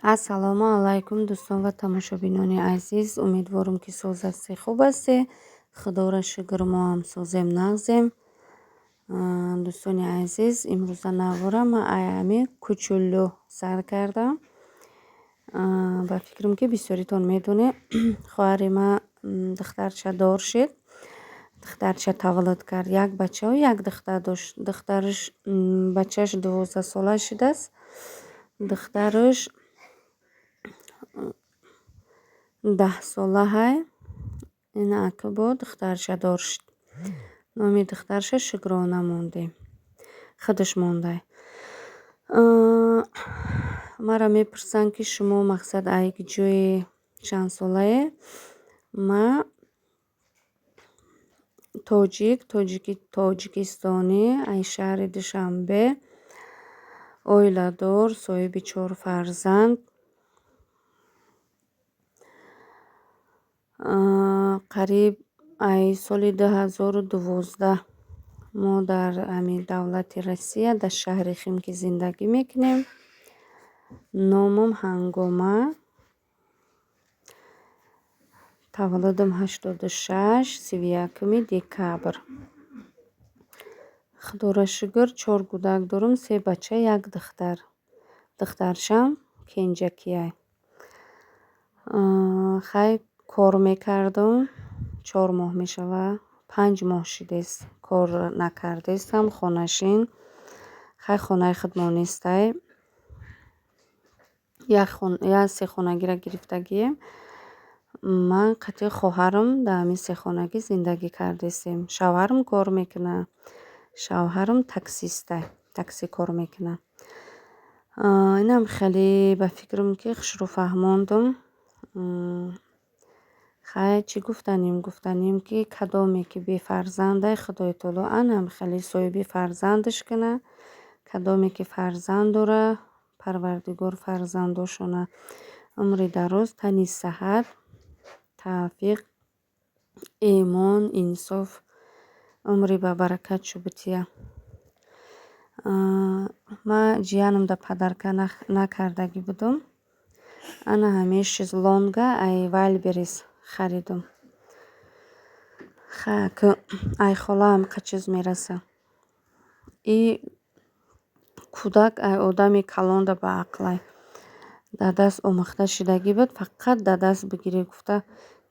Ассалому алайкум, дӯстон ва тамошобинони азиз. Умедворам, ки соз ҳастед, хуб ҳастед. Худоро шукр, мо ҳам созем, нағзем. Дӯстони азиз, имрӯза навора ман аями кучулӯ сар кардам. Ба фикрам, ки бисёритон медонед, хоҳари ман духтарча дор шид. Духтарча таваллуд кард. Як бачаву як духтар дошт. Духтараш, бачааш 12сола шудааст. Духтараш 10сола ҳай. Ина ака бо духтарча дор шуд. Номи духтарша Шукрона мондем. Худаш мондай. Маро мепурсанд, ки шумо, мақсад, ай ҷои, чандсолае? Ма тоҷик, тоҷики тоҷикистонӣ, ай шаҳри Душанбе, оиладор, соҳиби чор фарзанд. Қариб ай соли 2012 мо дар ҳамин давлати Россия, дар шаҳри Химки зиндагӣ мекунем. Номам Ҳангома. Таваллудам 86, 31-уми декабр. Худоро шукр, чор кӯдак дорам, се бача, як духтар. Духтаршам кенҷакиай. Хай, кор мекардам, 4 моҳ мешавад, 5 моҳ шудест, кор накардестам, хонашин. Хай, хонаи худмон нестай. Як сехонагиро гирифтагием. Ман қатъи хоҳарам дар ҳамин сехонагӣ зиндагӣ кардестем. Шавҳарам кор мекунад. Шавҳарам таксистай, такси кор мекунад. Инам хеле, ба фикрам, ки хушрӯ фаҳмондум. Хай, чӣ гуфтанем? Гуфтанем, ки кадоме ки бефарзандай, Худои таоло анам хеле соҳиби фарзандаш кунад. Кадоме ки фарзанд дора, Парвардигор фарзандошона умри дароз, тани саҳат, тавфиқ, имон, инсоф, умри бабаракат шубутия. Ман ҷиянамда подарка накардагӣ будум. Ана ҳамин шезлонга ай Вайлдберриз харидум. Хай, ай холаам қа чиз мераса. И кӯдак ай одами калонда баақлай. Дар даст омӯхта шудагӣ буд, фақат дар даст бигирӣ гуфта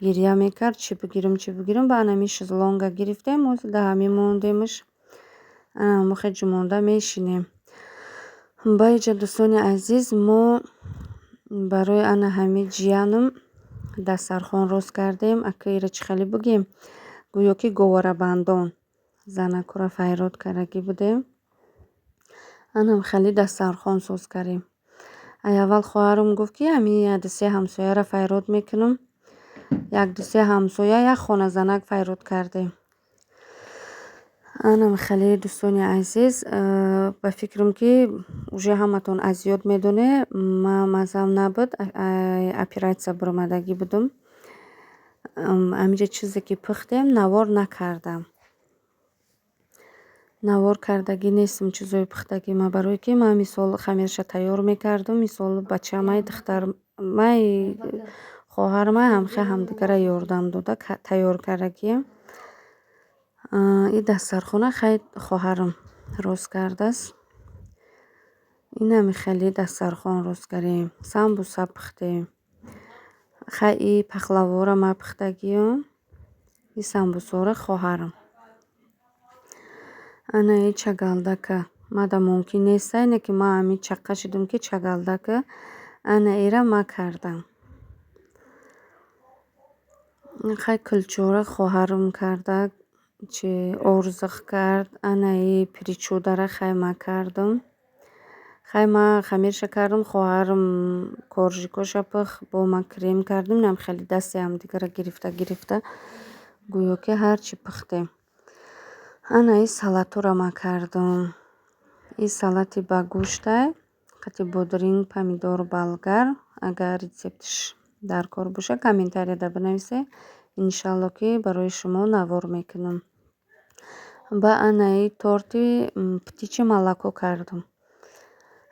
гиря мекард, чӣ бигирам, чӣ бигирам. Ба ана ҳамин шезлонга гирифтем, ҳозир дар ҳамин мондемаш. Ана ҳамохел ҷумонда мешинем. Ба иҷа, дӯстони азиз, мо барои ана ҳамин ҷиянам дастархон рост кардем. Ака, ира чӣ хеле бигем? Гӯё ки говарабандон занакҳоро файрод кардагӣ будем. Анам хеле дастархон соз кардем. Ай аввал хоҳарам гуфт, ки ҳамин як-ду се ҳамсояро файрод мекунам. Як-ду се ҳамсоя, як хоназанак файрод кардем. Анам хеле, дӯстони азиз, ба фикрам, ки уже ҳаматон аз ёд медонед, ман маззам набуд, оператсия баромадагӣ будум. Ҳаминҷа чизе ки пухтем, навор накардам. Навор кардагӣ нестам чизои пухтагӣ ман, барое ки ман мисол хамирша тайёр мекардум, мисол бачамай, духтармай, хоҳармай ҳамхел ҳамдигарро ёрдам дода тайёр кардагием. И дастархона хай хоҳарам рост кардааст. Инами хеле дастархон рост кардем. Самбуса пухтем. Хай, и пахлавора ман пухтагиём, и самбусаро хоҳарам. Ана и чагалдака мада мумкин нестай, не ки ман ҳамин чаққа шудам, ки чагалдака ана ира ман кардам. Хай, кулчора хоҳарам карда, чи орзиқ кард. Ана и причудара хай ман кардам. Хай, ман хамирша кардам, хоҳарам коржикоша пухт, бо ман крем кардам. Инам хеле дасти ҳамдигарро гирифта гирифта гӯё ки ҳарчи пухтем. Ана и салатҳоро ман кардам. И салати ба гӯштай, қати бодринг, помидор, болгар. Агар рецептиш дар кор бошад, комментарияда бинависед. Иншалло, ки барои шумо навор мекунам. Ба ана и торти птичье молоко кардам.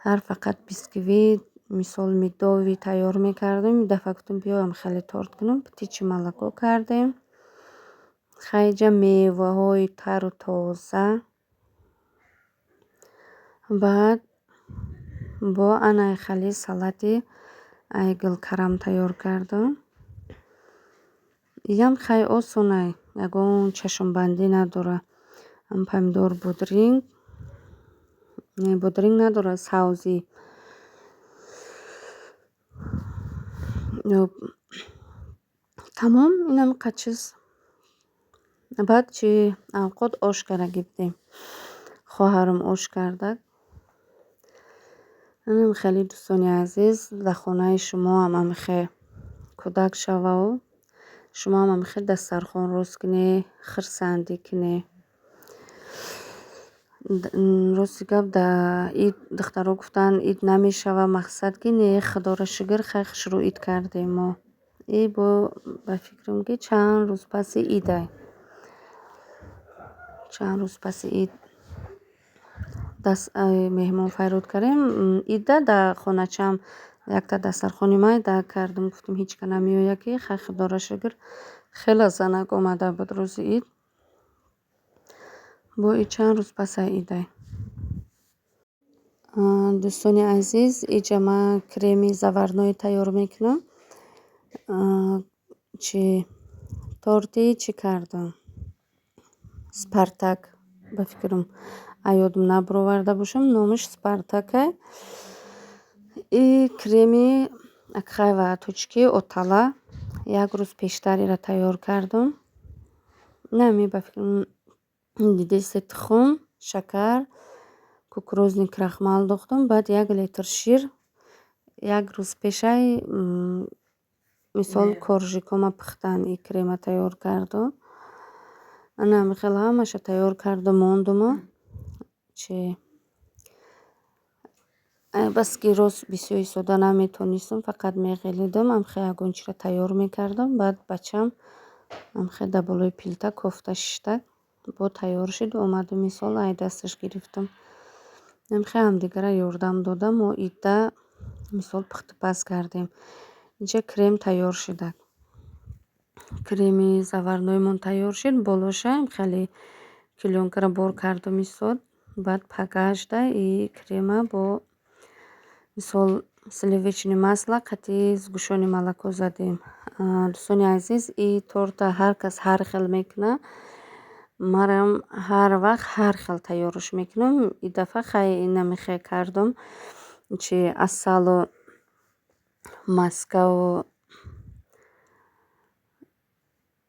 Ҳар фақат бисквит. Мисол, медовый тайёр мекардем. Ин дафъа гуфтем, биёям хеле торт кунам. Птичье молоко кардем. Хайҷа меваҳои тару тоза. Баъд бо анаи хали салати ай гулкарам тайёр кардам. Иам хай осонай, ягон чашмбандӣ надора. Помидор, бодринг, бодринг надора, савзӣ. Тамом, инам қа чиз. Баъд чи авқот ош кара гирифтем. Хоҳарам ош кардак. Инам хеле, дӯстони азиз, дар хонаи шумоам амихе кӯдак шававу шумоам амихе дастархон рост кунед, хурсандӣ кунед. Рости гап, да ид духтаро гуфтанд, ид намешава, мақсад ки не, худоро шукр, хай хушрӯ ид кардем мо. И бо ба фикрам, ки чанд рӯз паси идай. Чанд рӯз паси ид меҳмон файрод кардем. Идда дар хоначаам якта дастархони майда кардам, гуфтем, ҳеҷ ка намеояд, ки хай, худоро шукр, хеле занак омада буд рӯзи ид. Бо ид чанд рӯз пасай идай. Дӯстони азиз, иҷа ман креми заварной тайёр мекунам. Чи торти чӣ кардам? Спартак, ба фикрам, а ёдам набароварда бошам, номаш Спартакай. И креми акхайва точки отала як рӯз пештар ира тайёр кардам. Нами, ба фикрам, дидесе, тухм, шакар, кукурузный крахмал дохтам, баъд 1 литр шир. Як рӯз пешай, мисол, коржикома пухтан, и крема тайёр кардам. Ана ҳамихел ҳамаша тайёр кардам, мондуму чи баски рост бисёр истода наметонистам, фақат меғелидам, ҳамихел ягон чиро тайёр мекардам. Баъд бачам ҳамихел дар болои плита кофта шишта, бо тайёр шуд, омаду, мисол, ай дасташ гирифтам. Ҳамихел ҳамдигарро ёрдам дода, мо идда, мисол, пухтупаз кардем. Инҷа крем тайёр шуда. Креми заварноймон тайёр шуд, болоша хеле клёнкаро бор кардам истод. Баъд пагашда и крема бо, мисол, сливочное масло қати сгущённое молоко задем. Дӯстони азиз, и торта ҳар кас ҳар хел мекунад. Манам ҳар вақт ҳар хел тайёрш мекунам. И дафъа хай инамихел кардам. Чи асалу маскаву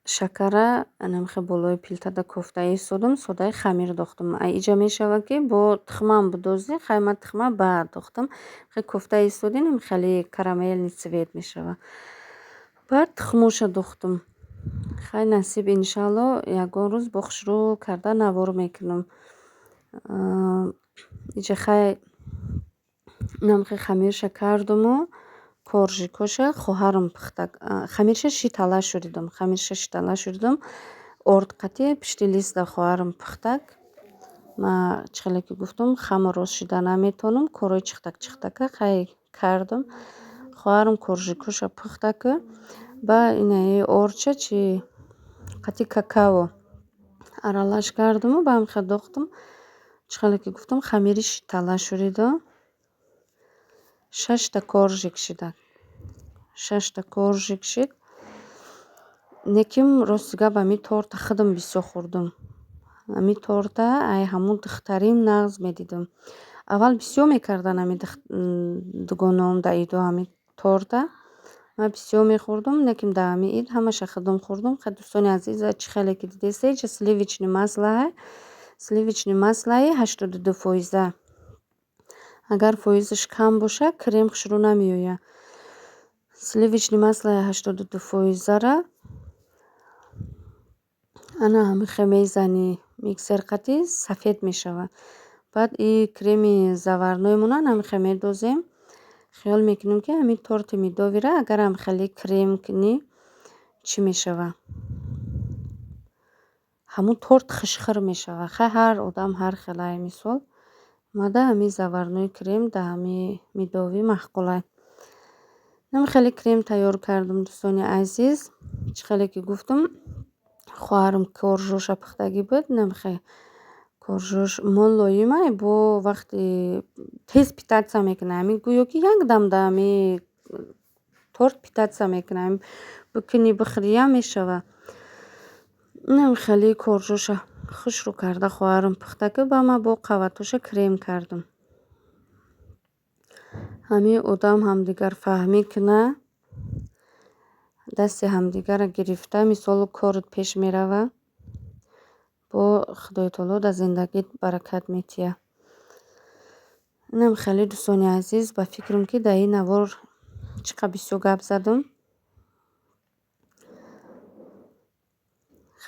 шакара анамихел болои плитада кофта истодам, содаи хамир дохтам. А иҷа мешавад, ки бо тухмам бидозӣ, хай ман тухма баъд дохтам. Хел кофта истодем, хеле карамельный цвет мешавад. Баъд тухмоша дохтам. Хай, насиб, иншалло, ягон рӯз бо хушрӯ карда навор мекунам. Иҷа хай инамихел хамирша кардуму коржикоша хоҳарам пухта. Хамирша шитала шуридам, хамирша шитала шуридам. Орд қатӣ пишти листа хоҳарам пухтак. Ман, чӣ хеле ки гуфтам, хаму рост шида наметавонам, корҳои чихтак чихтака хай кардам. Хоҳарам коржикоша пухтаку, ба инаи ордша чи қати какао аралаш кардаму ба ҳамихел дохтам. Чӣ хеле ки гуфтам, хамири шитала шуридам. Шашта коржик шида. Шашта коржик шид. Лекин, рости гап, ҳамин торта худам бисёр хӯрдам. Ҳамин торта ай ҳамун духтарим нағз медидам. Аввал бисёр мекарданд ҳамин дугонаом дар идо ҳамин торта. Ман бисёр мехӯрдам, лекин дар ҳамин ид ҳамаша худам хӯрдам. Хай, дӯстони азиз, чӣ хеле ки дидесте, иҷа сливочное масло, сливочное маслои 82 фоиза. Агар фоизаш кам бошад, крем хушрӯ намеояд. Сливочное маслои 82 фоизара ана ҳамихел мезанӣ миксер қатӣ, сафед мешавад. Баъд и креми заварноймона ҳамихел медозем. Хиёл мекунем, ки ҳамин торти медовыйра агар ҳамихеле крем кунӣ, чӣ мешавад? Ҳамун торт хушхӯр мешавад. Хай, ҳар одам ҳар хелай, мисол. Омада ҳамин заварной крем да ҳами медовый маъқулай. Инам хеле крем тайёр кардам, дӯстони азиз. Чӣ хеле ки гуфтам, хоҳарам коржоша пухтагӣ буд. Инам хел коржош мулоимай, бо вақти тез питаться мекунад. Ҳамин гӯё ки якдам да ҳами торт питаться мекунад. Бикунӣ, бихӯриям мешавад. Инам хеле коржоша хушрӯ карда хоҳарам пухта, ки ба ман бо қаватоша крем кардам. Ҳамин одам ҳамдигарфаҳмӣ кунад, дасти ҳамдигарро гирифта, мисолу корат пеш меравад, бо Худои таоло дар зиндагит баракат метиҳад. Инам хеле, дӯстони азиз, ба фикрам, ки дар ин навор чӣ қадр бисёр гап задам.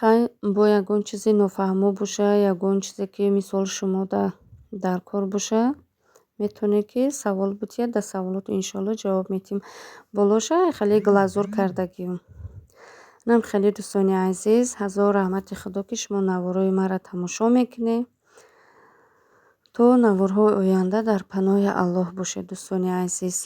Хай, бо ягон чизе нофаҳмо боша, ягон чизе, ки мисол шумо дар кор боша, метавонед, ки савол бутиҳед, дар саволоту иншоалло ҷавоб медиҳем. Болоша хеле глазур кардагием. Инам хеле, дӯстони азиз, ҳазор раҳмати Худо, ки шумо наворҳои маро тамошо мекунед. То наворҳои оянда дар паноҳи Аллоҳ бошед, дӯстони азиз.